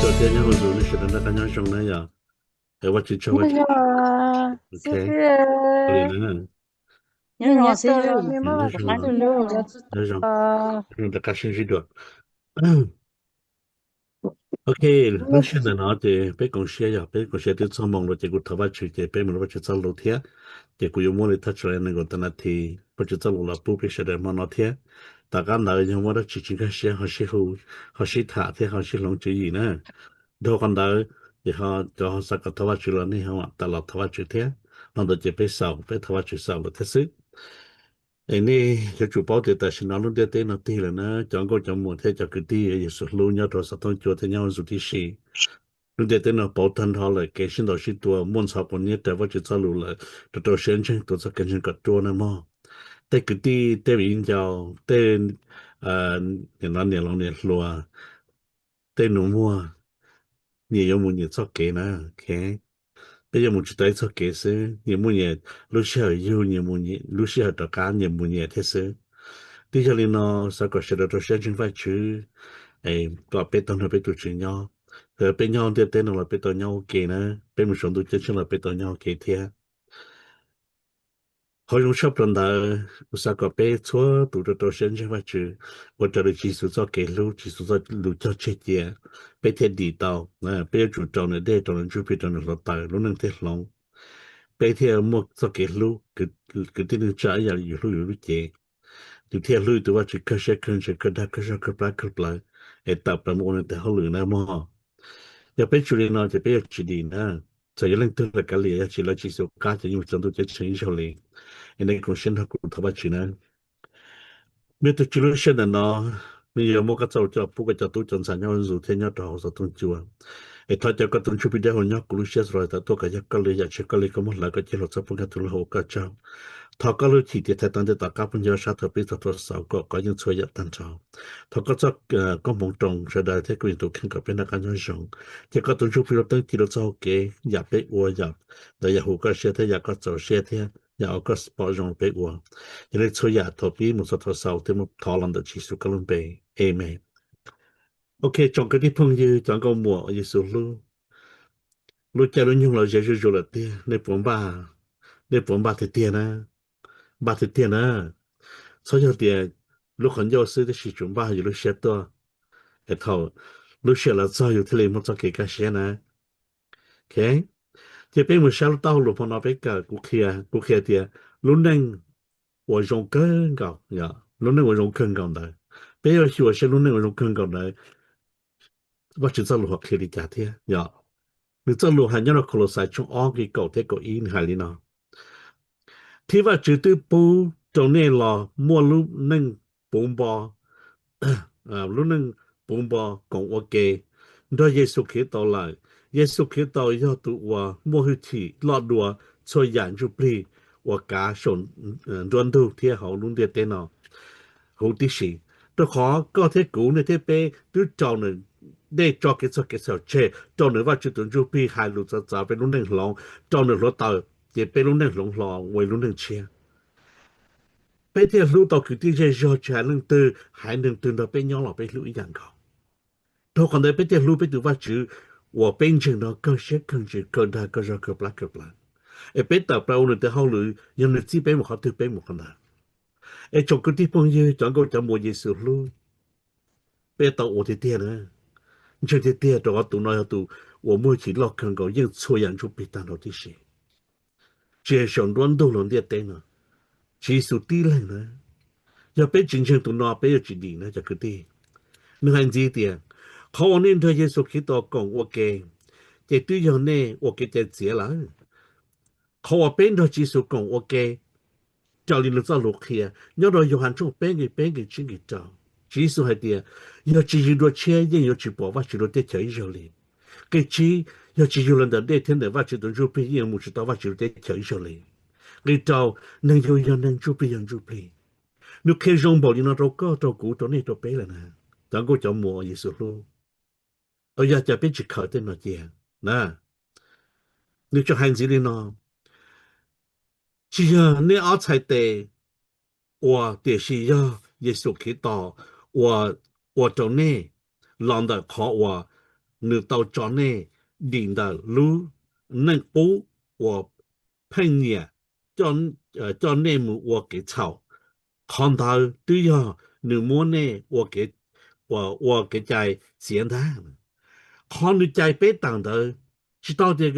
Thiab nyob hauv zus nej sawv daws noj qab nyob zoo na yom. Es Vaj Tswv tsaug, Vaj Tswv. Ok, ua li na. Nyob zoo, nyob zoo, nyob zoo, rov qab sib ntsib dua. Ok, lub sij hawm ntawm no ces peb koom siab, yog peb koom siab twb txog moo lawm ces kuv thov Vaj Tswv ces peb mus rau Vaj Tswv txoj lus thiab. Ces kuv yuav muab li thaj tsam li nees nkaum tawm nas this Vaj Tswv txoj lus los pub peb sawv daws hmo no thiab. Tom qab ntawd yog muaj dab tsi tsis nkag siab ho sib hu, ho sib tham thiab ho sib hloov tswv yim na. Dhau qhov ntawd ces ho cov xav kom thov Vaj Tswv los nej ho tawm los thov Vaj Tswv thiab. Hmo ntawd ces peb xaus, peb thov Vaj Tswv xaus lawm thiab xwb. Es nej yuav tsum paub tias tam sim no lub ntiaj teb no tig lawm na, cov nkauj cov muam thiab cov kwv tij Yexus hlub nyob rau xov tooj cua thiab nyob hauv zus tib si. Lub ntiaj teb no pauv tag nrho lawm, kev sib ntaus sib tua muaj ntxhov quav niab raws Vajtswv txoj lus lawm, rau rau siab ntseeg tuav txoj kev ntseeg kom ruaj na mog. Tej kwv tij, tej viv ncaus, tej niam no niam laus niam hluas, tej nus muag, nyias yuav mus nyias txoj kev na. Peb yuav mus tsis tau ib txoj kev xwb, nyias muaj nyias lub sij hawm yug, nyias mus lub sij hawm rov qab nyias mus nyias thiab xwb. Twb yog li no, xav kom sawv daws rau siab ntseeg Vajtswv, kom peb tau nrog peb tus Tswv nyob. Txawm peb nyob ntiaj teb no los peb tau nyob ua ke na, peb mus saum ntuj ceeb tsheej los peb tau nyob ua ke thiab. Qhov zoo tshaj plaws ntawd, kuv xav kom peb txhua tus rau rau siab ntseeg Vajtswv, ua raws li Tswv Yexus txoj kev hlub, Tswv Yexus txoj lus cog tseg cia, peb thiaj dim tau. Peb yuav tsum rau nws dej, rau nws ntsuj plig, rau nws hluav taws lub neej thiaj hloov. Peb thiaj muaj txoj kev hlub kwv tij neej tsa ib yam li yus hlub yus lub cev. Yus thiaj hlub yus tus Vajtswv kawg siab kawg ntsws kawg dag kawg zog kawg plab kawg plawv, es tawm plaws mus ua nws tes hauj lwm na mog. Yog peb tsis li no ces peb yuav tsis dim na. Txawm yog leej twg los kav liam, yog tsis lawv Tswv Yexus qab ces yeej mus txog ntuj ceeb tsheej ib zaug li. Es nej koom siab nrog kuv thov Vajtswv na. Me tus Tswv, lub sij hawm ntawm no, nws yuav muab koj txoj lus coj los pub koj cov tub cov ntxhais nyob hauv zus thiab nyob rau hauv xov tooj cua. Es thov caw koj tus Ntsuj Plig dawb huv nyob kuv lub siab txhua los tawm tuaj kom yog koj li yam tsis yog koj li, koj muab hlawv koj cia li los txog pub nkag tus lub hauv koj tsaug. Thov koj lub cim tias thaiv tau ntiaj teb tom qab pub nco sab thaum pib txog thaum xaus kom kov yeej txhua yam tag nrho. Thov koj txoj koob hmoov roos sawv daws thiab kuv yeej tus kheej kom peb noj qab nyob zoo. Ces koj tus Ntsuj Plig lub teeb ci rau txoj hau kev yam peb ua yam ntawd yam hu koj siab thiab yam koj txaus siab thiab yam ua koj pom zoo peb ua. Yog li txhua yam thaum pib mus txog thaum xaus thiab muab thov los ntawm Tswv Yexus koj lub npe. Amen. Ok, tsoom kwv tij phooj ywg, cov nkauj muam Yexus hlub, lub caij lub nyoog los ze zuj zus lawm tiag, nej puas npaj, nej puas npaj tiag tiag na? Npaj tiag tiag na. Txhob yog tias lub qhov ncauj xwb tab sis tsuas npaj yus lub siab tuaj, es thaum lub sij hawm los txog yus thiaj li muaj txoj kev kaj siab na. Ok, ces peb mus saib lub taub hau lus hmo no peb kawm, kuv qhia, kuv qhia tias lub neej uas zoo kawg nkaus, lub neej uas zoo kawg nkaus ntawd, peb yuav xyuas saib lub neej uas zoo kawg nkaus ntawd Vajtswv txoj lus ho qhia li cas thiab yom. Nws txoj lus hais nyob rau Kaulauxais tshooj ob nqe kaum thiab kaum ib nws hais li no: Thib Vajtswv twb pub rau nej los muaj lub neej puv npo, lub neej puv npo koom ua ke nrog Yexus Khetos lawm. Yexus Khetos yog tus uas muaj hwj chim loj dua txhua yam ntsuj plig uas kav saum nruab ntug thiab hauv lub ntiaj teb no huv tib si, rau qhov koj thiab kuv, nej thiab peb twb raug nws dej tso kev txog kev txhaum tseg, raug nws Vajtswv tus Ntsuj Plig hais lus txawv txawv peb lub neej hloov, raug nws hluav taws ces peb lub neej hloov hlo ua ib lub neej tshiab. Peb thiaj hlub tau kwv tij zej zog, tsis hais leej twg haiv neeg twg nrog peb nyob los peb hlub ib yam nkaus. Rau qhov ntawd peb thiaj hlub peb tus Vajtswv uas peb ntseeg nrog kawg siab kawg ntsws kawg dag kawg zog kawg plab kawg plawv. Es peb tawm plaws ua nws tes hauj lwm, yog nws txib peb mus qhov twg peb mus qhov ntawd. Es tsoom kwv tij phooj ywg, cov nkauj cov muam Yexus hlub, peb tau ua tiag tiag na. Ntseeg tiag tiag rau qhov tus no yog tus uas muaj hwj chim loj kawg nkaus yeej txhua yam ntsuj plig tag nrho tib si, tsis hais saum nruab ntug los ntiaj teb no, Tswv Yexus tib leeg na. Yog peb tsis ntseeg tus no peb yuav tsis dim na cov kwv tij. Nws hais ntxiv tias, qhov uas nej nrog Yexus Khetos koom ua ke, ces twb yog nej ua kev cai txiav lawm. Qhov uas peb nrog Tswv Yexus koom ua ke, raws li nws txoj lus qhia, nyob rau Yauhas tshooj peb nqe peb nqe tsib nqe rau, Tswv Yexus hais tias, yog tsis yug dua tshiab yeej yuav tsis pom Vajtswv lub teb chaws ib zaug li. Nqe tsib, yog tsis yug los ntawm dej thiab ntawm Vajtswv tus Ntsuj Plig yeej yuav mus tsis tau Vajtswv lub teb chaws ib zaug li. Nqe rau, neeg yug yog neeg, ntsuj plig yog ntsuj plig. Nws qhia zoo npaum li no rau koj, rau kuv, rau nej, rau peb lawm na, cov nkauj cov muam Yexus hlub. Yog cas peb tsis khaws tej no cia na? Nws tseem hais ntxiv li no, tsis yog nej ob txhais tes ua, tiam sis yog Yexus Khetos uas ua rau nej los ntawm qhov uas nws tau tso nej dim ntawm lub neej qub uas pheej nyiam coj nej mus ua kev txhaum. Qhov ntawd twb yog nws muab nej ua kev cai txiav ntag. Qhov nws cais peb tawm ntawd tsis tau tias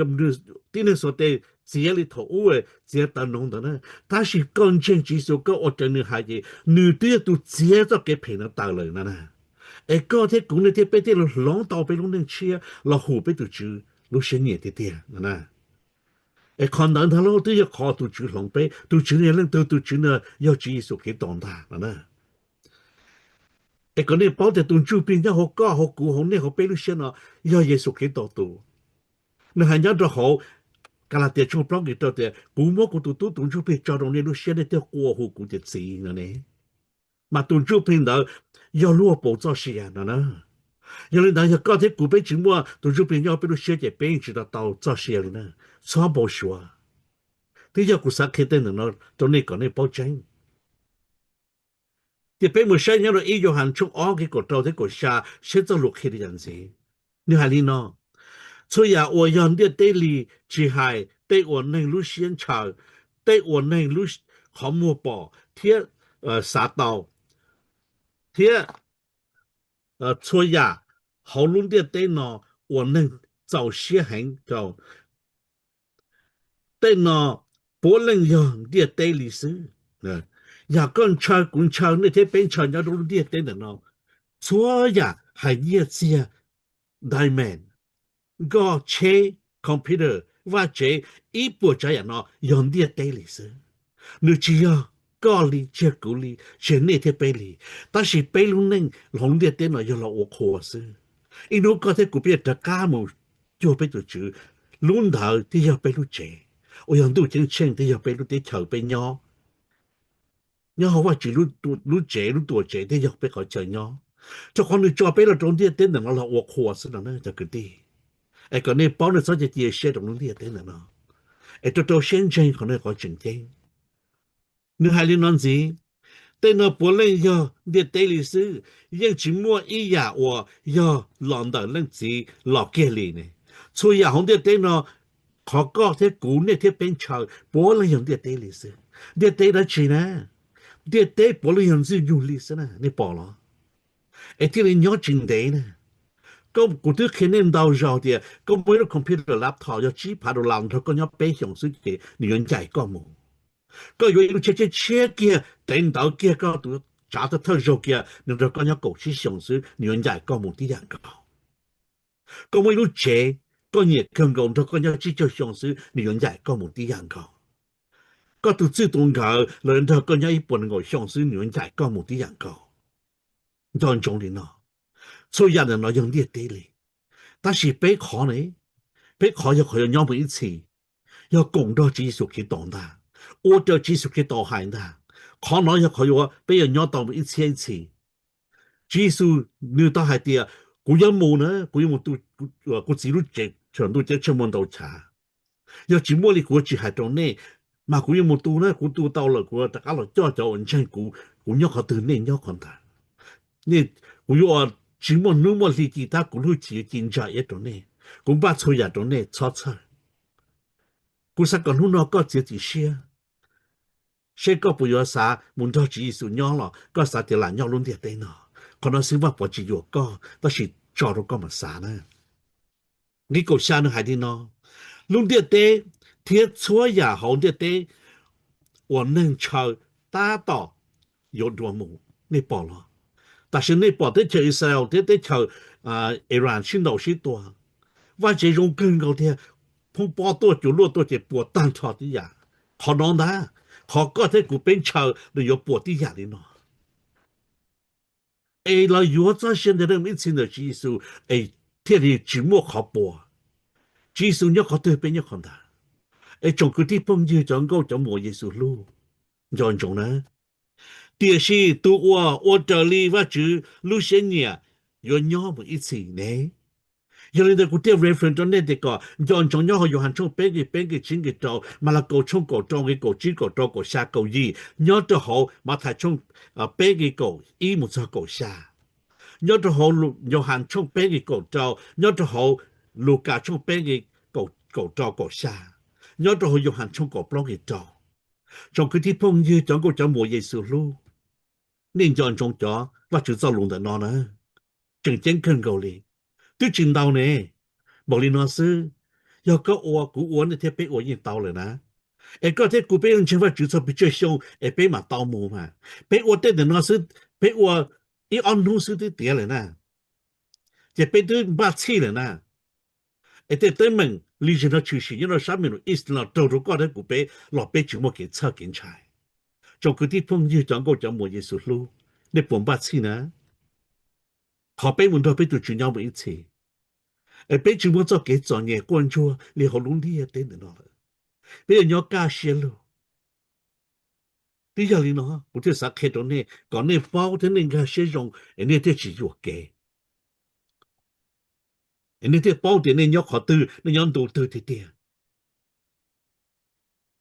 tib neeg xuas tes txiav li thaum ub, txiav tawv noov ntawd na. Tab sis koj ntseeg Tswv Yexus, koj ua raws nws hais ces nws twb yog tus txiav txoj kev phem no tawm lawm no na. Es koj thiab kuv, nej thiab peb thiaj li hloov tau peb lub neej tshiab los hum peb tus Tswv lub siab nyiam tiag tiag no na. Es qhov ntawd ntag lauj twb yog qhov tus Tswv hloov peb. Tus Tswv no yog leej twg? Tus Tswv no yog Tswv Yexus Khetos ntag no na. Es kom nej paub tias tus ntsuj plig nyob hauv koj, hauv kuv, hauv nej, hauv peb lub siab no yog Yexus Khetos tus. Nws hais nyob rau hauv Kalatias tshooj plaub nqe rau tias, kuv muab kuv tus tub tus ntsuj plig tso rau nej lub siab, nej thiaj quaj hu kuv tias Txiv no ne. Mas tus ntsuj plig ntawd yog luag paus txoj sia no na. Yog li ntawd yog koj thiab kuv peb tsis muaj tus ntsuj plig nyob peb lub siab ces peb yeej tsis tau tau txoj sia li na. Txhob npau suav. Twb yog kuv xav qhia tej ntawm no rau nej kom nej paub tseeb. Ces peb mus saib nyob rau ib Yauhas tshooj ob nqe kaum rau thiab kaum xya seb txoj lus qhia li cas ntxiv. Nws hais li no: Txhua yam uas yog ntiaj teb li, tsis hais tej uas neeg lub siab ntshaw, tej uas neeg lub qhov muag pom thiab xav tau, thiab txhua yam hauv lub ntiaj teb no uas neeg txaus siab heev rau, tej no puav leej yog ntiaj teb li xwb. Yam koj ntshaw kuv ntshaw nej thiab peb ntshaw nyob rau lub ntiaj teb ntawm no, txhua yam hais nyiaj txiag, diamond, nkoj tsheb, computer, vaj tsev, ib puas tsav yam no yog ntiaj teb li xwb. Nws tsis yog koj li, tsis yog kuv li, tsis yog nej thiab peb li. Tab sis peb lub neej hauv ntiaj teb no yog los ua qhua xwb. Ib hnub koj thiab kuv peb yuav rov qab mus cuag peb tus Tswv. Lub ntawd thiaj yog peb lub tsev, uas yog ntuj ceeb tsheej, thiaj yog peb lub teb chaws peb nyob. Nyob hauv Vajtswv lub tsev, lub tuam tsev thiaj yog peb qhov chaw nyob. Rau qhov nws tso peb los rau ntiaj teb ntawm no los ua qhua xwb no na cov kwv tij. Es kom nej paub, nej txhob cia cia siab rau lub ntiaj teb ntawm no, es rau rau siab ntseeg qhov no qhov tseem ceeb. Nws hais li no ntxiv: Tej no puav leej yog ntiaj teb li xwb, yeej tsis muaj ib yam uas yog los ntawm Leej Txiv los kiag li ne. Txhua yam hauv ntiaj teb no, qhov koj thiab kuv, nej thiab peb ntshaw, puav leej yog ntiaj teb li xwb. Ntiaj teb dab tsi na? Ntiaj teb puav leej yog ntxwg nyoog li xwb na, nej pom los? Es thiaj li nyob tsis ntev na. Kuv twb qhia nej ntau zaus tias koj muaj ib lub computer, laptop yog tsib phav dollar nrog koj nyob peb xyoos xwb ces nws yuav ncaim koj mus. Koj yuav ib lub tsheb tshiab tshiab kiag, tev ntawv kiag, koj tus tsav thawj thawj zaug kiag, nws nrog koj nyob kaum tsib xyoos xwb nws yuav ncaim koj mus tib yam nkaus. Koj muaj ib lub tsev koj nyiam kawg nkaus, nrog koj nyob tsib caug xyoo xwb nws yuav ncaim koj mus tib yam nkaus. Koj tus txij tus nkawm los nrog koj nyob ib puas nees nkaum xyoo xwb nws yuav ncaim koj mus tib yam nkaus. Nco ntsoov li no, txhua yam ntawm no yog ntiaj teb li. Tab sis peb qhov ne, peb qhov yog qhov yuav nyob mus ib txhis, yog koom nrog Tswv Yexus Khetos ntag, ua raws Tswv Yexus Khetos hais ntag. Qhov no yog qhov yuav peb yuav nyob tau mus ib txhiab ib txhis. Tswv Yexus nws tau hais tias, kuv yuav mus na, kuv yuav mus tu kuv Txiv lub tsev, thaum ntuj ceeb tsheej muaj ntau chav. Yog tsis muaj li kuv yuav tsis hais rau nej, mas kuv yuav mus tu na, kuv tu tau lawm kuv rov qab los coj cov uas ntseeg kuv, kuv nyob qhov twg nej nyob qhov ntawd. Kuv yuav tsis muaj hnub muaj hli ci tab kuv lub hwj chim yuav ci ntsa iab rau nej. Kuv npaj txhua yam rau nej txhob txhawj. Kuv xav kom hnub no koj txiav txim siab, seb koj puas yuav xav mus nrog Tswv Yexus nyob los koj xav tias lam nyob lub ntiaj teb no. Qhov no xwb Vaj Pov tsis yuam koj, tab sis tso rau koj mam xav na. Nqe kaum xya nws hais li no: Lub ntiaj teb thiab txhua yam hauv ntiaj teb uas neeg ntshaw tab tom yuav dua mus, nej pom los? Tam sim nej pom teb chaws Israel thiab teb chaws Iran sib ntaus sib tua, vaj tsev zoo kawg nkaus tiag, phoob pob tuaj cuv luaj tuaj ces puas tag nrho tib yam. Qhov no ntag, qhov koj thiab kuv peb ntshaw nws yuav puas tib yam li no. Es los yuav txoj sia ntawm ib txhis ntawm Tswv Yexus es thiaj li tsis muaj qhov puas. Tswv Yexus nyob qhov twg peb nyob qhov ntawd. Es tsoom kwv tij phooj ywg cov nkauj cov muam Yexus hlub, nco ntsoov na. Tiam sis tus uas ua raws li Vajtswv lub siab nyiam yuav nyob mus ib txhis ne. Yog li ntawd kuv thiaj reference rau nej tias kom nco ntsoov nyob hauv Yauhas tshooj peb nqe peb nqe tsib nqe rau, Malakaus tshooj kaum rau nqe kaum tsib kaum rau kaum xya kaum yim, nyob rau hauv Mathais tshooj peb nqe kaum ib mus txog kaum xya. nyob rau hauv Yauhas tshooj peb nqe kaum rau, nyob rau hauv Lukas tshooj peb nqe kaum rau kaum xya, nyob rau hauv Yauhas tshooj kaum plaub nqe rau. Tsoom kwv tij phooj ywg cov nkauj cov muam Yexus hlub, nej nco ntsoov cov Vajtswv txoj lus ntawm no na, tseem ceeb kawg nkaus li. Twb tsis ntau ne, npaum li no xwb. Yog koj ua kuv ua nej thiab peb ua yeej tau lawm na. Es koj thiab kuv peb yuav ntseeg Vajtswv txog pes tsawg xyoo es peb mam tau mus mas? Peb ua tej ntawm no xwb, peb ua ib ob hnub xwb twb tiav lawm na. Ces peb twb npaj txhij lawm na. Es tej teeb meem li zej no tshwm sim nyob rau sab Middle East los raug rau koj thiab kuv peb los peb tsis muaj kev txhawj kev ntshai. Tsoom kwv tij phooj ywg cov nkauj cov muam Yexus hlub, nej puas npaj txhij na? Qhov peb mus nrog peb tus Tswv nyob mus ib txhis, es peb tsis muaj txoj kev txom nyem quaj ntsuag li hauv lub ntiaj teb ntawm no lawm. Peb yuav nyob kaj siab lug. Twb yog li no kuv thiaj xav qhia rau nej kom nej paub thiab nej nkag siab zoo es nej thiaj tsis yuam kev, es nej thiaj paub tias nej nyob qhov twg, nej nyob ntu twg tiag tiag.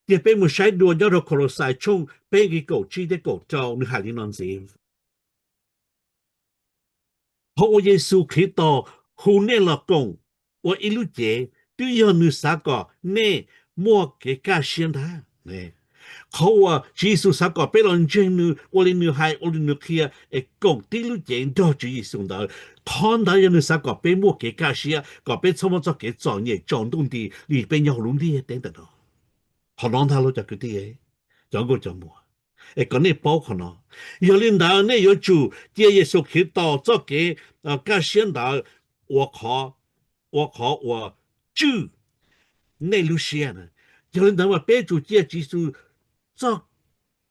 Ces peb mus saib dua nyob rau Kolauxais tshooj peb nqe kaum tsib thiab kaum rau, nws hais li no ntxiv: Qhov uas Yexus Khetos hu nej los koom ua ib lub cev twb yog nws xav kom nej muaj kev kaj siab ntag. Qhov uas Tswv Yexus xav kom peb los ntseeg nws, ua li nws hais, ua li nws qhia, es koom tib lub cev nrog Tswv Yexus ntawd, qhov ntawd yog nws xav kom peb muaj kev kaj siab, kom peb txhob muaj txoj kev txom nyem tsaus ntuj nti li peb nyob hauv lub ntiaj teb ntawm no. Qhov no ntag lauj cov kwv tij, cov nkauj cov muam, es kom nej paub qhov no. Yog li ntawd nej yuav tsum cia Yexus Khetos txoj kev kaj siab ntawd ua qhov, ua qhov uas tswj nej lub siab na. Yog li ntawd mas peb tsum cia Tswv Yexus txoj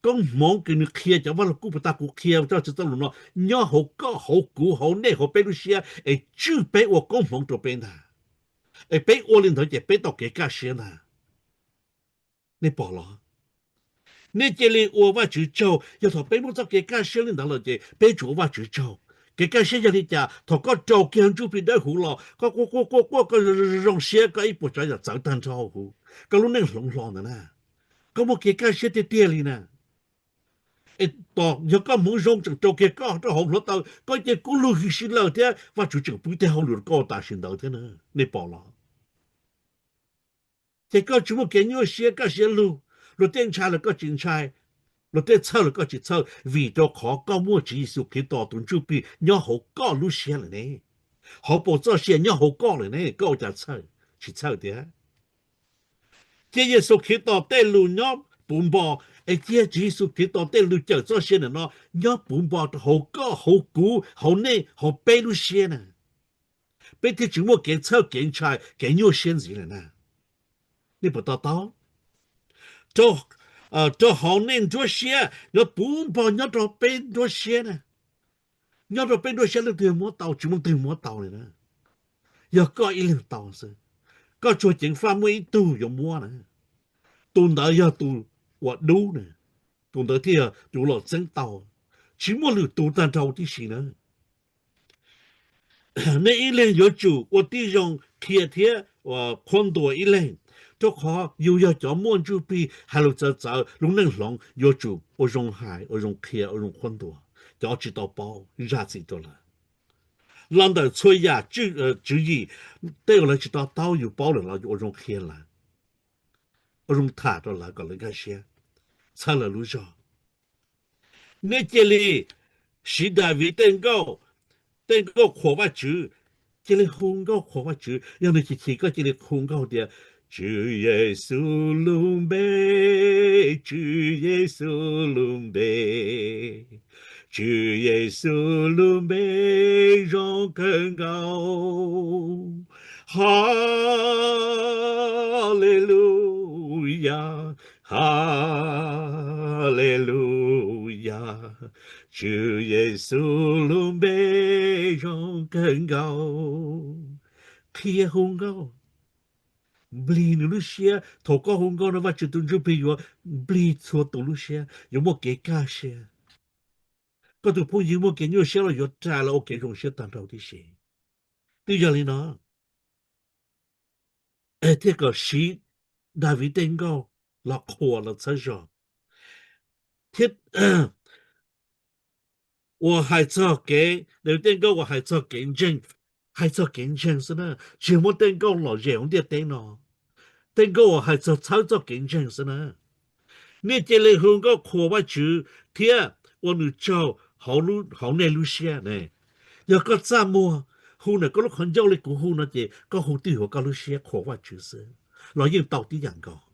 koob hmoov kws nws qhia cov vaj lug kub puas tag kuv qhia cov Vajtswv txoj lus no nyob hauv koj hauv kuv hauv nej hauv peb lub siab es tswj peb ua koob hmoov rau peb ntag. Es peb ua li ntawd ces peb tau kev kaj siab ntag. Nej pom los? Nej cia li ua Vajtswv tsaug. Yog thaum peb muaj txoj kev kaj siab li ntawd lawm ces peb tsum ua Vajtswv tsaug. Kev kaj siab yog li cas? Thaum koj raug kiag ntsuj plig dawb huv los koj quaj quaj quaj quaj, koj zoo siab, koj ib puas tsav yam txawv tag nrho huv, koj lub neej hloov hlo ntawd na, koj muaj kev kaj siab tiag tiag li na. Es tos yog koj hmoov zoo tseem raug kiag koj rau hauv hluav taws, koj cia kub lug hwj siab lawm thiab Vajtswv tseem pub tej hauj lwm rau koj tam sim ntawd thiab na. Nej pom los? Ces koj tsis muaj kev nyuaj siab kaj siab lug. Luag tej ntshai los koj tsis ntshai, luag tej txhawj los koj tsis txhawj, vim rau qhov koj muaj Tswv Yexus Khetos tus ntsuj plig nyob hauv koj lub siab lawm ne. Hauv paus txoj sia nyob hauv koj lawm ne, koj ua cas txhawj, tsis txhawj tiag? Cia Yexus Khetos tej lus nyob puv npo, es cia Tswv Yexus Khetos tej lus cawm txoj sia ntawm no nyob puv npo rau hauv koj hauv kuv hauv nej hauv peb lub siab na, peb thiaj tsis muaj kev txhawj kev ntshai kev nyuaj siab ntxiv lawm na. Nej puas to taub? Rau hauv nej nruab siab, nyob puv npo nyob rau peb nruab siab na. Nyob rau peb nruab siab leej twg muab tau? Tsis muaj leej twg muab tau li na. Yog koj ib leeg tau xwb. Koj tsuag ceev faj muaj ib tug yuav muab na. Tus ntawd yog tus uas dub na, tus ntawd thiaj yog tus los txeeb tau. Tsis muaj lwm tus tag nrho tib si na. Nej ib leeg yuav tsum ua tib zoo qhia thiab qhuab ntuas ib leeg, rau qhov yus yog cov muaj ntsuj plig hais lus txawv txawv lub neej hloov, yuav tsum ua zoo hais ua zoo qhia ua zoo qhuab ntuas cov tsis tau paub, zam txim rau lawv. Los ntawm txhua yam tswv yim, tej uas lawv tsis to taub yus paub lawm los yus ua zoo qhia lawv, ua zoo tham rau lawv kom lawv nkag siab, txhawb lawv lub zog. Nej cia li siv Daviv tej nkauj, tej nkauj qhuas Vajtswv. Cia li hu nkauj qhuas Vajtswv. Yog nws chim chim koj cia li hu nkauj tias: Tswv Yexus lub npe, Tswv Yexus lub npe, Tswv Yexus lub npe zoo kawg nkaus. Haleluyas, haleluyas, Tswv Yexus lub npe zoo kawg nkaus. Qhia hu nkauj, nplig nws lub siab. Thaum koj hu nkauj no Vajtswv tus Ntsuj Plig yuav nplig txhua tus lub siab, yuav muaj kev kaj siab. Koj tus phooj ywg muaj kev nyuaj siab los yuav rais los ua kev zoo siab tag nrho tib si. Twb yog li no, thiaj kom siv Daviv tej nkauj los qhuas los txhawb zog thiab uas hais txog kev, Daviv tej nkauj uas hais txog kev ntseeg, hais txog kev ntseeg xwb na, tsis yog muab tej nkauj lom zem hauv ntiaj teb no. Tej nkauj uas hais txog txhawb txoj kev ntseeg xwb na. Nej cia li hu nkauj qhuas Vajtswv thiab ua nws tsaug hauv nej lub siab ne. Yog koj txaj muag hu ntawm koj lub qhov ncauj li kuv hu no ces koj hu twj ywm hauv koj lub siab qhuas Vajtswv xwb los yeej tau tib yam nkaus.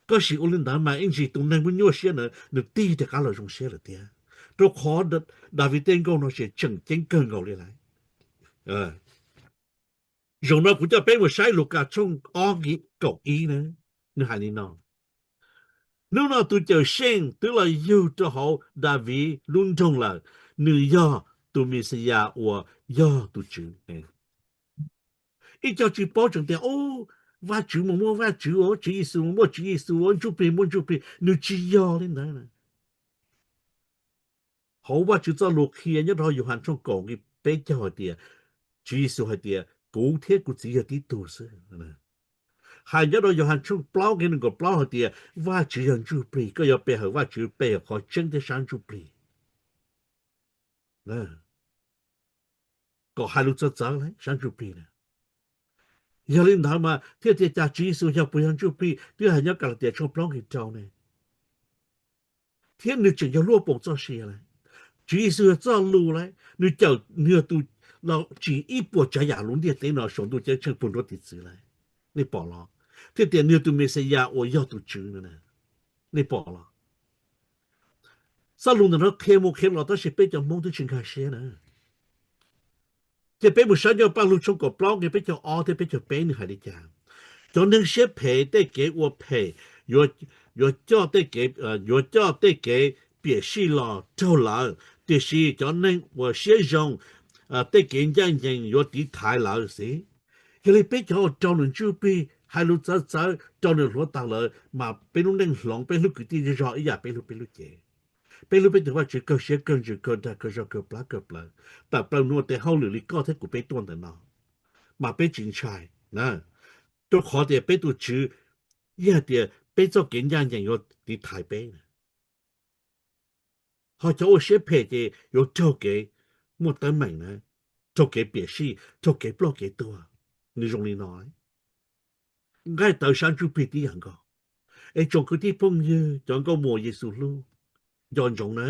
Koj sim ua li ntawd mas ib ntsis tus neeg muaj nyuaj siab ntawd nws tig rov qab los zoo siab lawm thiab, rau qhov Daviv tej nkauj no ces tseem ceeb kawg nkaus li lawm. Zaum no kuv coj peb mus saib Lukas tshooj ob nqe kaum ib na, nws hais li no: Hnub no tus Cawmseej twb los yug rau hauv Daviv lub nroog lawm, nws yog tus Mexiyas uas yog tus Tswv. Ib co tsis paub tseem tias, Ub, Vajtswv mus muaj Vajtswv, Tswv Yexus mus muaj Tswv Yexus, Ntsuj Plig muaj Ntsuj Plig. Nws tsis yog li ntawd. Hauv Vajtswv txoj lus qhia nyob rau Yauhas tshooj kaum nqe peb caug hais tias, Tswv Yexus hais tias, Kuv thiab kuv Txiv yog tib tug xwb. Hais nyob rau Yauhas tshooj plaub nqe nees nkaum plaub hais tias, Vajtswv yog Ntsuj Plig, koj yuav pe hawm Vajtswv pe hawm qhov tseeb thiab sab ntsuj plig. Kom hais lus txawv txawv sab ntsuj plig na. Yog li ntawd mas thiaj tias cas Tswv Yexus yog puas yog Ntsuj Plig, twb hais nyob Kalatias tshooj plaub nqe rau ne. Thiab nws tseem yog luaj poom txoj sia lawm. Tswv Yexus yog txoj lus lawm, nws cawm, nws yog tus los tsim ib puas tsav yam lub ntiaj teb no saum ntuj ceeb tsheej puag nruab tiv txwv lawm. Nej pom los? Thiaj tias nws yog tus Mexiyas uas yog tus Tswv no. Nej pom los? Txoj lus ntawm no qhia mus qhia los tab sis peb cov Hmoob twb tsis nkag siab na. Ces peb mus saib nyob Paj Lug tshooj kaum plaub nqe peb caug ob thiab peb caug peb nws hais li cas: Cov neeg siab phem tej kev ua phem yuav, yuav coj tej kev, yuav coj tej kev piam sij los raug lawv, tiam sis cov neeg uas siab zoo tej kev ncaj ncees yuav tiv thaiv lawv xwb. Yog li peb cov uas raug nws ntsuj plig, hais lus txawv txawv, raug nws hluav taws lawm mas peb lub neej hloov, peb hlub kwv tij zej zog ib yam peb hlub peb lub cev. Peb hlub peb tus Vajtswv kawg siab kawg ntsws kawg dag kawg zog kawg plab kawg plawv, tawm plaws nuav tes hauj lwm li koj thiab kuv peb tuaj ntawm no, mas peb tsis ntshai na, rau qhov tias peb tus Tswv yeej hais tias peb txoj kev ncaj ncees yuav tiv thaiv peb. Ho cov ua siab phem ces yuav raug kev muaj teeb meem na, raug kev piam sij, raug kev ploj kev tuag. Nws zoo li no. Nqaij tawv sab ntsuj plig tib yam nkaus. Es tsoom kwv tij phooj ywg cov nkauj muam Yexus hlub, nco ntsoov na.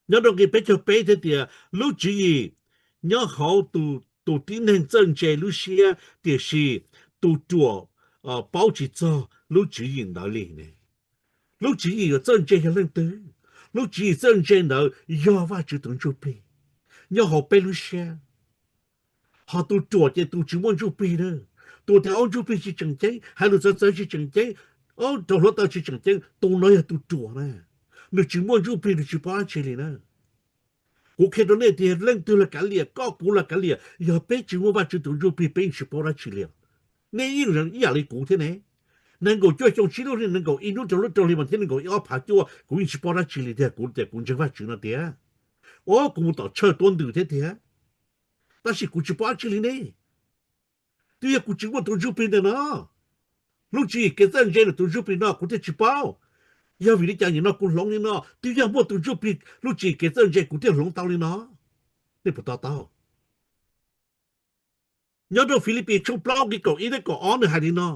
Nyob rau nqe peb caug peb thiaj tias lub tswv yim nyob hauv tus tib neeg txawj ntse lub siab, tiam sis tus ruam paub tsis txog lub tswv yim ntawd li ne. Lub tswv yim yuav txawj ntse yog leej twg? Lub tswv yim txawj ntse ntawd yog Vajtswv tus ntsuj plig nyob hauv peb lub siab. Ho tus ruam ces tus tsis muaj ntsuj plig na. Tus tias, Au, ntsuj plig tsis tseem ceeb, hais lus txawv txawv tsis tseem ceeb, au, raug hluav taws tsis tseem ceeb, tus no yog tus ruam na. Nws tsis muaj ntsuj plig, nws tsis paub dab tsi li na. Kuv qhia rau nej tias leej twg los kav liam, koj kuv los kav liam, yog peb tsis muaj Vajtswv tus ntsuj plig peb yeej tsis paub dab tsi li. Nej yeej ib yam li kuv thiab ne. Nees nkaum cuaj xyoo tsib lub hli, nees nkaum ib hnub rau lub rau hli mas thiab nees nkaum ib ob phav cuaj kuv yeej tsis paub dab tsi li tiag, kuv tias kuv ntseeg Vajtswv no tiag. Ua kuv mus tom tsawg tuab ntws thiab tiag, tab sis kuv tsis paub dab tsi li ne. Twb yog kuv tsis muaj tus ntsuj plig ntawm no. Lub tswv yim kev txawj ntse ntawm tus ntsuj plig no kuv thiaj tsis paub. Yog vim li cas nim no kuv hloov li no? Twb yog muaj tus ntsuj plig lub tswv yim kev txawj ntse kuv thiaj hloov tau li no. Nej puas to taub? Nyob rau Filipis tshooj plaub nqe kaum ib thiab kaum ob nws hais li no: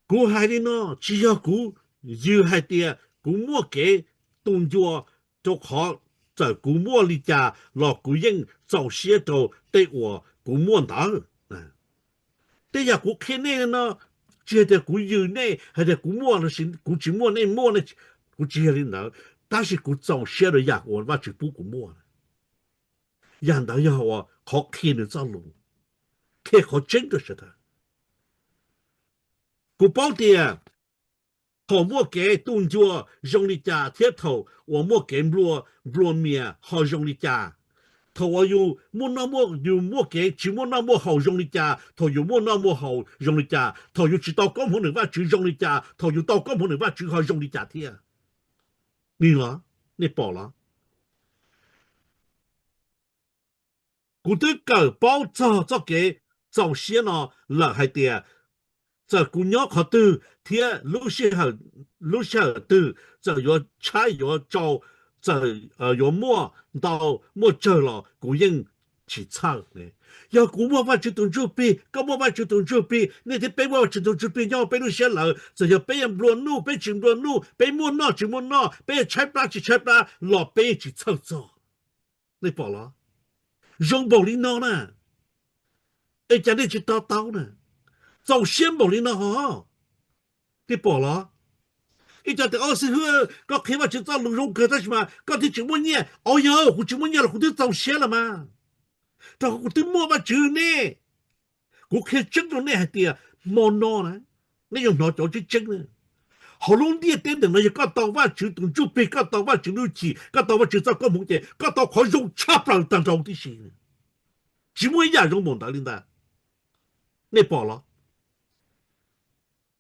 Kuv hais li no tsis yog kuv yws hais tias kuv muaj kev tu ncua, rau qhov txawm kuv muaj li cas los kuv yeej txaus siab rau tej uas kuv muaj ntawd. Tej yam kuv qhia nej no, tsis hais tias kuv yws nej hais tias kuv muaj los sis kuv tsis muaj nej muaj, kuv tsis yog li ntawd, tab sis kuv txaus siab rau yam uas Vajtswv pub kuv muaj. Yam ntawd yog uas qhov qhia nws txoj lus, qhia qhov tseeb rau sawv daws. Kuv paub tias thaum muaj kev tu ncua zoo li cas thiab thaum uas muaj kev nplua, nplua mias ho zoo li cas, thaum uas yus muaj noj muaj, yus muaj kev tsis muaj noj muaj haus zoo li cas, thaum yus muaj noj muaj haus zoo li cas, thaum yus tsis tau koob hmoov ntawm Vajtswv zoo li cas, thaum yus tau koob hmoov ntawm Vajtswv ho zoo li cas thiab. Nws los, nej pom los? Kuv twb kawm paub txog txoj kev txaus siab no lawm hais tias txawm kuv nyob qhov twg thiab lub sij hawm twg txawm yuav tshaib yuav tsau, txawm yuav muaj ntau muaj tsawg los kuv yeej tsis txhawj. Yog kuv muaj Vajtswv tus Ntsuj Plig, koj muaj Vajtswv tus Ntsuj Plig, nej thiab peb muaj Vajtswv tus Ntsuj Plig nyob peb lub siab lawm, txawm yog peb yuav nplua nuj, peb tsis nplua nuj, peb muaj noj tsis muaj noj, peb yuav tshaib plab tsis tshaib plab los peb yeej tsis txhawj txog. Nej pom los? Zoo npaum li no na, es cas nej tsis to taub na? Txaus siab npaum li no ho. Nej pom los? Ib co tias, Au xib hwb, koj qhia Vajtswv txoj lus zoo kawg tab sis mas koj thiaj tsis muaj nyiaj. Au yog kuv tsis muaj nyiaj los kuv twb txaus siab los mas, rau qhov kuv twb muaj Vajtswv ne. Kuv qhia tseeb rau nej hais tias hmo no na, nej yuav hnov cov tseeb tseeb na. Hauv lub ntiaj teb ntawm no yog koj tau Vajtswv tus Ntsuj Plig, koj tau Vajtswv lub hwj chim, koj tau Vajtswv txoj koob hmoov ces koj tau qhov zoo tshaj plaws tag nrho tib si. Tsis muaj ib yam zoo npaum ntawd li ntag. Nej pom los?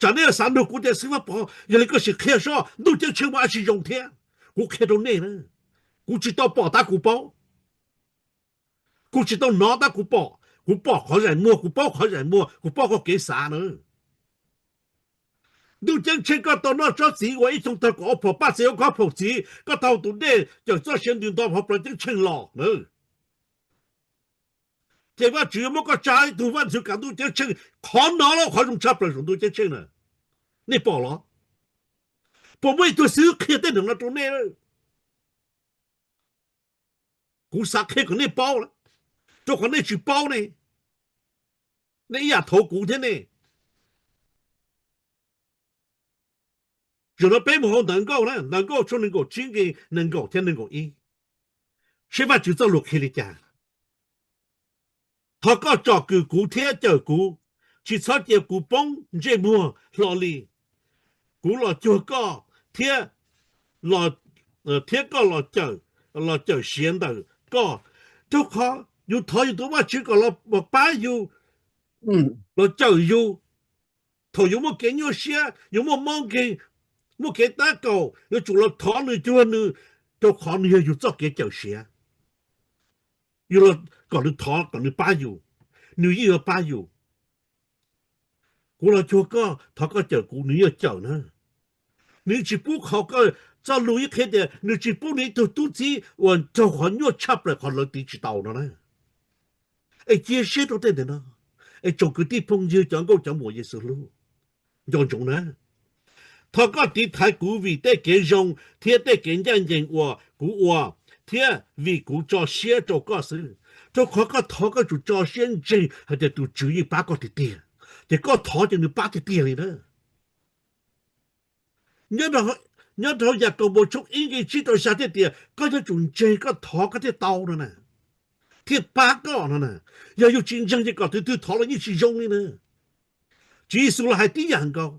Tsam nej xav nug kuv tias, Xib Vaj Pov, yog li koj sim qhia seb ntuj ceeb tsheej muaj dab tsi zoo thiab. Kuv qhia rau nej na, kuv tsis tau pom tab kuv paub. Kuv tsis tau hnov tab kuv pom, kuv pom qhov zaim muag, kuv paub qhov zaim muag, kuv paub koj kev xav na. Ntuj ceeb tsheej koj tau noj tsob txiv uas ib xyoo tag kaum ob phaum paj txiv ob khob phaum txiv, koj tau tus dej cawm txoj sia ntws nto hauv plawv ceeb tsheej los na. Ces Vajtswv yuav muab koj tsa ib tug vaj ntxwv kav ntuj ceeb tsheej, qhov no los qhov zoo tshaj plaws saum ntuj ceeb tsheej na. Nej pom los? Puas muaj ib tug xib hwb qhia tej ntawm no rau nej? Kuv xav qhia kom nej paub lawm, rau qhov nej tsis paub ne, nej ib yam thov kuv thiab ne. Zaum no peb mus hauv Ntawv Nkauj na, Ntawv Nkauj tshooj nees nkaum tsib nqe nees nkaum thiab nees nkaum ib, seb Vajtswv txoj lus qhia li cas. Thov koj tsom kwm kuv thiab cawm kuv, tsis txhob cia kuv poob ntsej muag hlo li. Kuv los cuag koj thiab, thiab koj los cawm siav ntawm koj. Rau qhov yus thov yus tus Vajtswv kom los pab yus, los cawm yus. Thaum yus muaj kev nyuaj siab, yus muaj mob nkeeg, muaj kev tab kaum, yuav tsum los thov nws cuag nws, rau qhov nws yog yus txoj kev cawm siav. Yus los kom nws thov kom nws pab yus, nws yeej yuav pab yus. Kuv los cuag koj, thov koj cawm kuv, nws yeej cawm na. Nws tsis pub qhov koj, txoj lus yeej qhia tias nws tsis pub nws ib tug tub txib uas raug qhov nyuaj tshaj plaws qhov lawv tiv tsis tau no na. Es cia siab rau tej ntawm no, es tsoom kwv tij phooj ywg cov nkauj cov muam Yexus hlub, nco ntsoov na. Thov koj tiv thaiv kuv vim tej kev zoo thiab tej kev ncaj ncees uas kuv ua, thiab vim kuv tso siab rau koj xwb. Rau qhov koj thov koj tsum tso siab ntseeg hais tias tus Tswv yeej pab koj tiag tiag, ces koj thov ces nws pab tiag tiag li na. Nyob rau Yakaunpaus tshooj ib nqe tsib rau xya thiaj tias koj yuav tsum ntseeg koj thov koj thiaj tau no na, thiaj pab koj no na. Yog yus tsis ntseeg ces kom tus twg thov los yeej tsis zoo li na. Tswv Yexus los hais tib yam nkaus,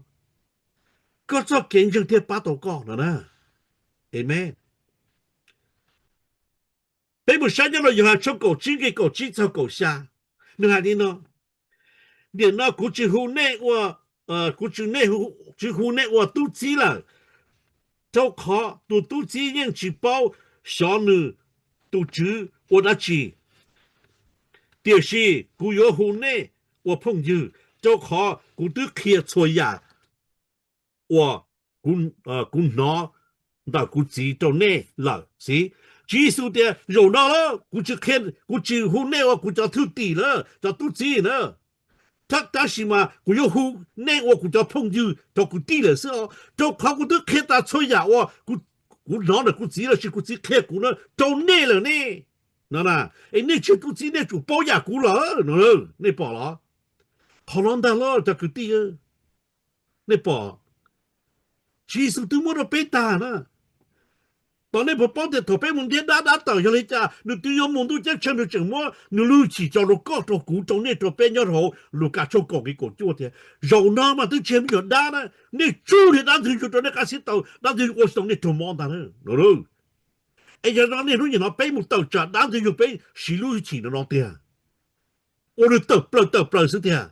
koj txoj kev ntseeg thiaj pab tau koj no na. Amen. Peb mus saib nyob rau Yauhas tshooj kaum tsib nqe kaum tsib txog kaum xya, nws hais li no: Nim no kuv tsis hu nej ua, kuv tsis hu nej ua tub txib lawm, rau qhov tus tub txib yeej tsis paub xyov nws tus tswv ua dab tsi. Tiam sis kuv yuav hu nej ua phooj ywg, rau qhov kuv twb qhia txhua yam uas kuv hnov ntawm kuv Txiv rau nej lawm xwb. Tswv Yexus tias, zaum no lawm kuv tsis hu nej ua kuv cov thwj tim lawm, cov tub txib na, tab sis mas kuv yuav hu nej ua kuv cov phooj ywg rau kwv tij lawm xwb os, rau qhov kuv twb qhia tas txhua yam uas kuv hnov ntawm kuv Txiv lossis kuv Txiv qhia kuv na rau nej lawm ne. No, es nej tsis yog tub txib nej tsum paub yam kuv lawm no, nej pom los? Qhov no ntag los cov kwv tij, nej pom, Tswv Yexus twb muab rau peb tag na. Tos nej puas paub tias thaum peb mus ntiab dab, dab tawm yog li cas, nws twb yuav mus ntuj ceeb tsheej, nws tseem muab nws lub hwj chim tso rau koj, rau kuv, rau nej, rau peb nyob rau hauv Lukas tshooj kaum nqe kaum cuaj tias, zaum no mas twb tsis yog me nyuam dab na, nej tsuj niag dab ntxwg nyoog rau nej qab xib taws, dab ntxwg nyoog ua tsis tau nej raug mob ntag na. Es yog no niaj hnub nim no peb mus tawm tsam dab ntxwg nyoog peb siv lub hwj chim no no tiag, ua nws tawm plaws tawm plaws xwb tiag,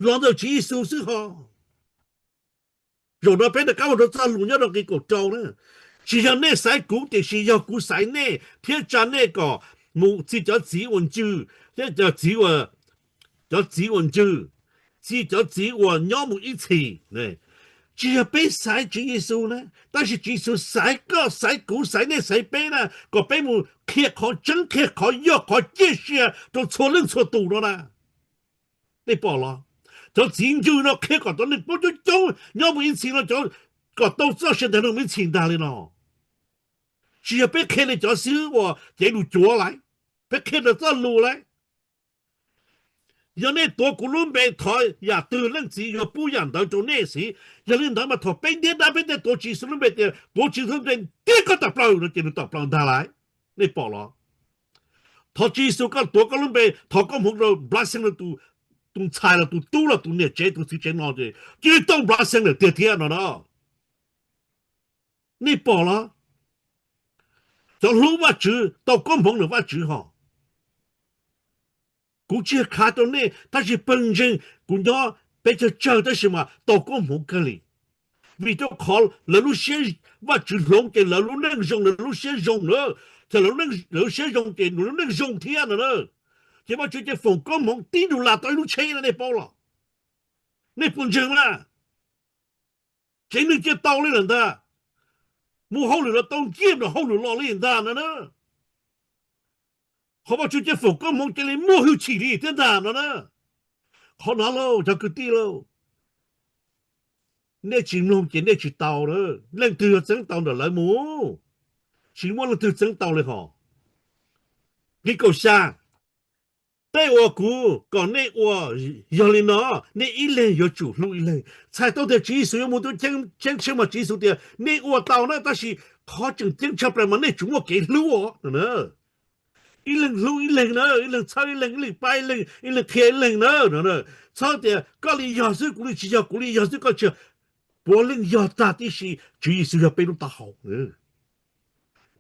los ntawm Tswv Yexus xwb ho. Zaum no peb rov qab mus rau txoj lus nyob rau nqe kaum rau na: Tsis yog nej xaiv kuv, tiam sis yog kuv xaiv nej thiab tsa nej kom mus txi cov txiv uas ncw, thiab cov txiv, cov txiv uas ncw, txi cov txiv uas nyob mus ib txhis. Tsis yog peb xaiv Tswv Yexus na, tab sis Tswv Yexus xaiv koj, xaiv kuv, xaiv nej, xaiv peb na, kom peb mus qhia qhov tseeb, qhia qhov yog, qhov ciaj sia rau txhua leej txhua tus no na. Nej pom los? Cov txiv ntswg no qhia kom cov neeg paub coob coob nyob mus ib ntxhis no, kom tau txoj sia ntag no mus ib ntxhis ntag li no. Tsis yog peb qhia li cov xib hwb uas cev lus cuav lawm, peb qhia rau txoj lus lawm. Yog nej tuav kuv lub npe, thov yam twg leej txiv yuav pub yam ntawd rau nej xwb. Yog li ntawd mas thaum peb ntiab dab peb tej tuav Tswv Yexus lub npe tias tuav Tswv Yexus lub npe ntiab koj tawm plaws no ces nws tawm plaws ntag lawm. Nej pom los? Thov Tswv Yexus koj tuav koj lub npe, thov koob hmoov rau blessing rau tus ntxhais los tus tub los tus niam tsev tus txiv tsev no ces cia li tau blessing lawm tiag thiab no na. Nej pom los? Cov hlub Vajtswv tau koob hmoov ntawm Vajtswv hos. Kuv tsis yog khav rau nej tab sis pawg ntseeg kuv nyob peb cog tsawg tab sis mas tau koob hmoov kawg li. Vim rau qhov lawv lub siab Vajtswv hloov ces lawv lub neej zoo, lawv lub siab zoo na. Ces lawv lub siab zoo ces nws lub neej zoo thiab no na. Ces Vajtswv ces foom koob hmoov tib ntus las tau ib lub tsheb no, nej paub los? Nej puas ntseeg na? Tsev neeg cia tau li lawm ntag. Mus hauj lwm los tau nkiag nram hauj lwm los li ntag no na. Qhov Vajtswv ces foom koob hmoov cia li muaj hwj chim li thiab ntag no na. Qhov no lauj cov kwv tij lauj, nej tsis mloog ces nej tsis tau na. Leej twg yuav txeeb tau ntawm lawv mus? Tsis muaj leej twg txeeb tau li hos. Nqe kaum xya, tej uas kuv kom nej ua yog li no, nej ib leeg yuav tsum hlub ib leeg. Txhais tau tias Tswv Yexus yuav mus tuaj ceeb tsheej mas Tswv Yexus tias nej ua tau na, tab sis qhov tseem ceeb tshaj plaws mas nej tsum muaj kev hlub os. Ib leeg hlub ib leeg na, ib leeg txhawb ib leeg, ib leeg pab ib leeg, ib leeg qhia ib leeg na. Txhob tias koj li yog xwb kuv li tsis yog, kuv li yog xwb koj tsis yog. Puav leej yog tag tib si, Tswv Yexus yog peb lub taub hau.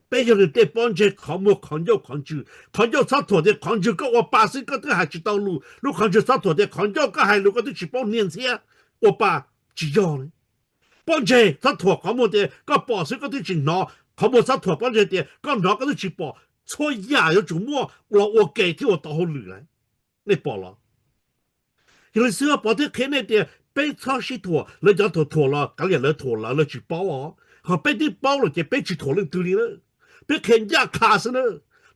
Peb yog nws tej pob ntseg, qhov muag, qhov ncauj, qhov ntswg. Qhov ncauj txhob thuam tias qhov ntswg koj ua pa xwb koj twb hais tsis tau lus, lub qhov ntswg txhob thuam tias qhov ncauj koj hais lus koj twb tsis paub hnia ntxhiab, ua pa tsis yog li. Pob ntseg txhob thuam qhov muag tias koj pom xwb koj twb tsis hnov, qhov muag txhob thuam pob ntseg tias koj hnov koj twb tsis pom. Txhua yam yuav tsum muaj los ua ke thiab ua tau hauj lwm lawm. Nej pom los? Yog li xwb Pov thiaj qhia nej tias peb txhob sib thuam, lawv cov thuam thuam los kav liam lawv thuam lawv, lawv tsis paub os. Ho peb twb paub lawm ces peb tsis thuam leej twg li na. Peb qhia ncaj qha xwb na.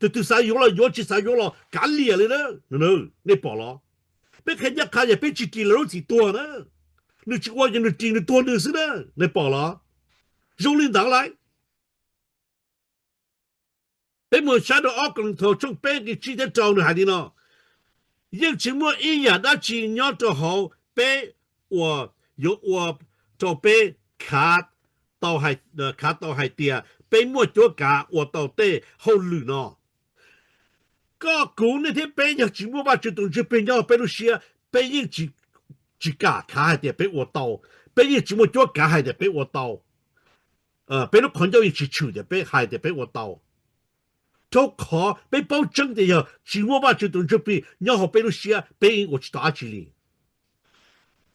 Tus twg xav yuav los yuav, tsis xav yuav los kav liam li na. Nej pom los? Peb qhia ncaj qha ces peb tsis ris lawv lub txim tuag na. Nws tsis ua ces nws ris nws tuag nws xwb na. Nej pom los? Zoo li ntawd lauj. Peb mus saib rau ob Kauleethaus tshooj peb nqe tsib thiab rau nws hais li no: Yeej tsis muaj ib yam dab tsi nyob rau hauv peb uas yuav ua rau peb khav tau hais tias peb muaj cuab kav ua tau tej hauj lwm no. Koj kuv nej thiab peb yog tsis muaj Vajtswv tus Ntsuj Plig nyob hauv peb lub siab, peb yeej tsis kam khav hais tias peb ua tau, peb yeej tsis muaj cuab kav hais tias peb ua tau. Peb lub qhov ncauj yeej tsis tshwm tias peb hais tias peb ua tau. Rau qhov peb paub tseeb tias yog tsis muaj Vajtswv tus Ntsuj Plig nyob hauv peb lub siab, peb yeej ua tsis tau dab tsi li.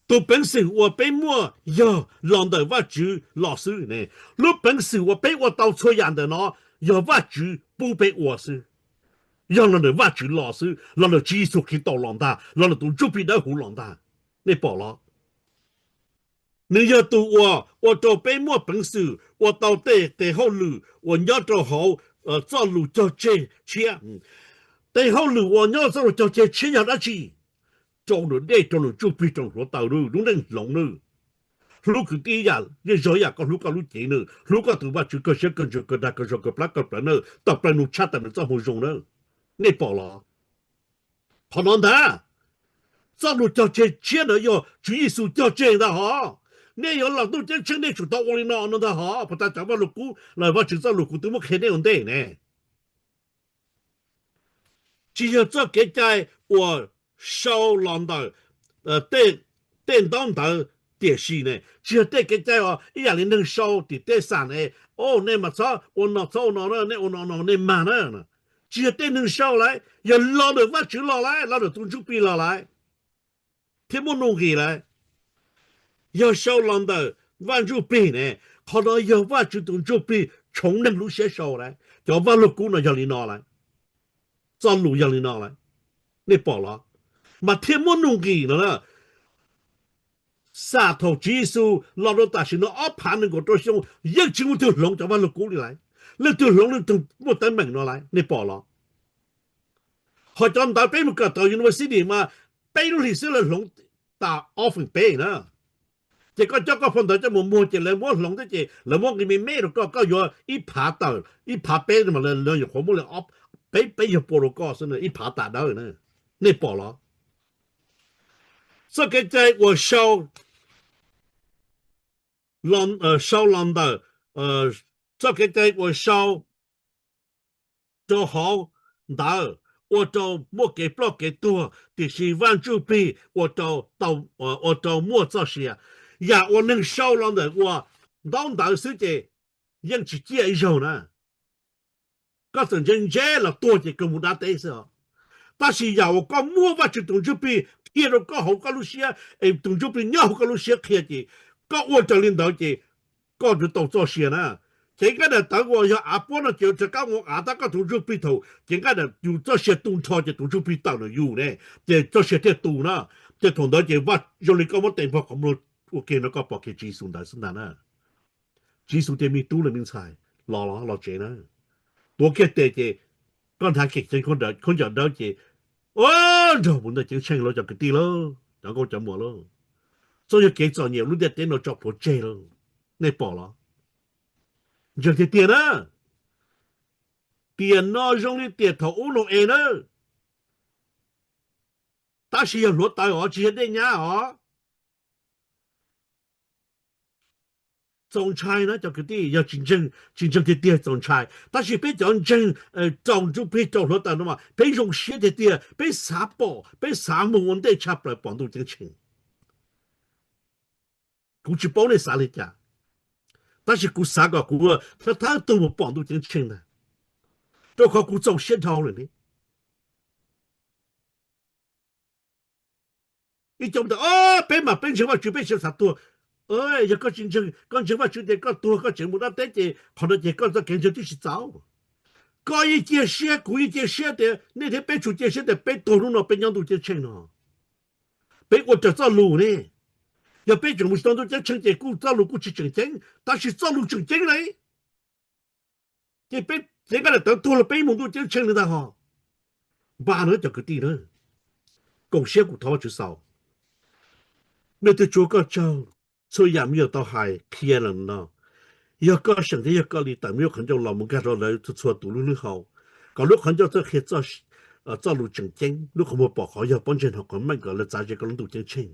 Tus peev xwm uas peb muaj yog los ntawm Vajtswv los xwb ne. Lub peev xwm uas peb ua tau txhua yam ntawm no yog Vajtswv pub peb ua xwb. Yog los ntawm Vajtswv los xwb, los ntawm Tswv Yexus Khetos los ntag, los ntawm tus Ntsuj Plig Dawb Huv los ntag. Nej pom los? Nws yog tus uas ua rau peb muaj peev xwm ua tau tej tes hauj lwm uas nyob rau hauv txoj lus cog tseg tshiab. Tes hauj lwm uas nyob txoj lus cog tseg tshiab yog dab tsi? Rau nws dej, rau nws ntsuj plig, rau nws hluav taws, lub neej hloov nawb. Hlub kwv tij ib yam, yeej zog ib yam koj hlub koj lub cev nawb, hlub koj tus Vajtswv kawg siab kawg ntsws kawg dag kawg zog kawg plab kawg plawv nawb, tawm plaws nug tshaj tawm nws txoj moo zoo nawb. Nej pom los? Qhov no ntag, txoj lus cog tseg tshiab ntawd yog Tswv Yexus cog tseg ntag hos. Nej yuav los ntuj ceeb tsheej nej tsum tau ua li no no ntag hos. Puas tas cov Vaj Lug Kub los Vajtswv txoj lus kuv twb muab qhia nej ua ntej ne. Tsis yog txoj kev cai uas sau los ntawm tej ntaub ntawv, tiam sis ne tsis yog tej kev cai os, ib yam li neeg sau tim tej xam ne, o nej mas txhob ua no txhob ua no, nej ua no no nej mag na. Tsis yog tej neeg sau lauj, yog los ntawm Vajtswv los lauj, los ntawm tus Ntsuj Plig los lauj, thiab muaj nuj nqis lauj. Yog sau los ntawm Vaj Ntsuj Plig ne, qhov no yog Vajtswv tus Ntsuj Plig tshoov neeg lub siab sau lauj, cov Vaj Lug Kub no yog li no lauj, txoj lus yog li no lauj. Nej pom los? Mas thiaj muaj nuj nqis no na. xam thaum Tswv Yexus los rau tam sim no ob phav nees nkaum rau xyoo yeej tsis muaj leej twg hloov cov vaj lug kub li lawm. Leej twg hloov leej twg muaj teeb meem no lawm, nej pom los? Ho cov ntawv peb mus kawm tau university mas peb lub hlis xwb lawv hloov tas ob feem peb na. Ces koj coj koj phau ntawv coj mus muag ces lawv muab hloov thiab ces lawv muab nqi me me rau koj, koj yuav ib phav tawm ib phav peb mas lawv nyuam qhuav muab li peb peb yog pua rau koj xwb, ib phav tas dawb na. Nej pom los? Txoj kev cai uas sau los ntawm, txoj kev cai uas sau rau hauv ntawv ua rau muaj kev ploj kev tuag, tiam sis Vaj Ntsuj Plig ua rau muaj txoj sia. Yam uas neeg sau los ntawm ua ntaub ntawv xwb ces yeej tsis ciaj ib zaug na. Koj txawm ntse ntse los tuag ces kawg mus dab teb xwb os. Tab sis yam uas koj muaj Vajtswv tus Ntsuj Plig qhia rau koj hauv koj lub siab, es tus Ntsuj Plig nyob hauv koj lub siab qhia ces koj ua raws li ntawd ces koj yuav tau txoj sia na. Ces nqaij daim tawv uas yog av puab no ces rov qab mus av tab koj tus Ntsuj Plig thaum ces nqaij daim yus txoj sia tu nrho ces tus Ntsuj Plig tawm ntawm yus ne, ces txoj sia thiaj tu na. Ces thaum ntawd ces vaj zoo li koj muab tes npog qhov muag ua ke no koj pom kiag Tswv Yexus ntawd xwb ntag na. Tswv Yexus tias me tub los me ntxhais, los los los tsev na. Tuav kiag tes ces koj hnav kiag khaub ncaws dawb ces nrog mus ntiaj ceeb tsheej lauj cov kwv tij lauj, cov nkauj cov muam lauj. Txoj yog kev txom nyem lub ntiaj teb no tso plhuav tseg lauj. Nej pom los? Ntseeg tiag tiag na. Tiam no zoo li tiam thaum ub Nau-es na, tab sis yog hluav taws os, tsis yog dej nyab os. Txaus ntshai na cov kwv tij, yog tsis ntseeg tiag tiag txaus ntshai, tab sis peb cov ntseeg raug ntsuj plig raug hluav taws no mas peb zoo siab tiag tiag, peb xav pom, peb xav mus ua ntej tshaj plaws pom ntuj ceeb tsheej. Kuv tsis paub nej xav li cas, tab sis kuv xav kom kuv thawj thawj tug mus pom ntuj ceeb tsheej ntag, rau qhov kuv txaus siab dhau lawm ne. Ib coob tias, o, peb mas peb ntseeg Vajtswv peb tsis xav tuag. Yog koj tsis ntseeg, koj ntseeg Vajtswv tias koj tuag koj tseem mus dab teb ces qhov no ces koj txoj kev ntseeg twb tsis txaus. Koj yeej cia siab, kuv yeej cia siab tias nej thiab peb tsuas cia siab tias peb tuag hnub no peb nyob ntuj ceeb tsheej no. Peb ua raws txoj lus ne. Yog peb tseem mus tsis tau ntuj ceeb tsheej ces kuj txoj lus kuj tsis tseem ceeb, tab sis txoj lus tseem ceeb ne. Ces peb cev nqaij daim tawv tuag los peb mus ntuj ceeb tsheej li ntag hos. Npaj na cov kwv tij na, koom siab kuv thov Vajtswv xaus. Vajtswv tsuav koj tsaug, txhua yam me nyuam tau hais qhia lawm no. Yog koj seem thiab yog koj li tawm me lub qhov ncauj los mus nkag rau lawv txhua txhua tus lub hlwb hau, kom lub qhov ncauj txawj qhia txoj lus tseem ceeb, lub qhov muag pom qhov yog, pob ntseg hnov qhov meej kom lawv txav ze koj lub ntuj ceeb tsheej.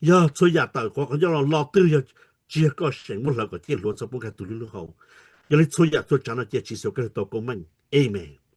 Yog txhua yam tawm qhov qhov ncauj los los twg yog tsis yog koj seem muab hlawv kom ciaj hluav txhob pub nkag tus hlwb hau. Yog li txhua yam txhua tsav no cia Tswv Yexus Khetos tau koob meej. Amen.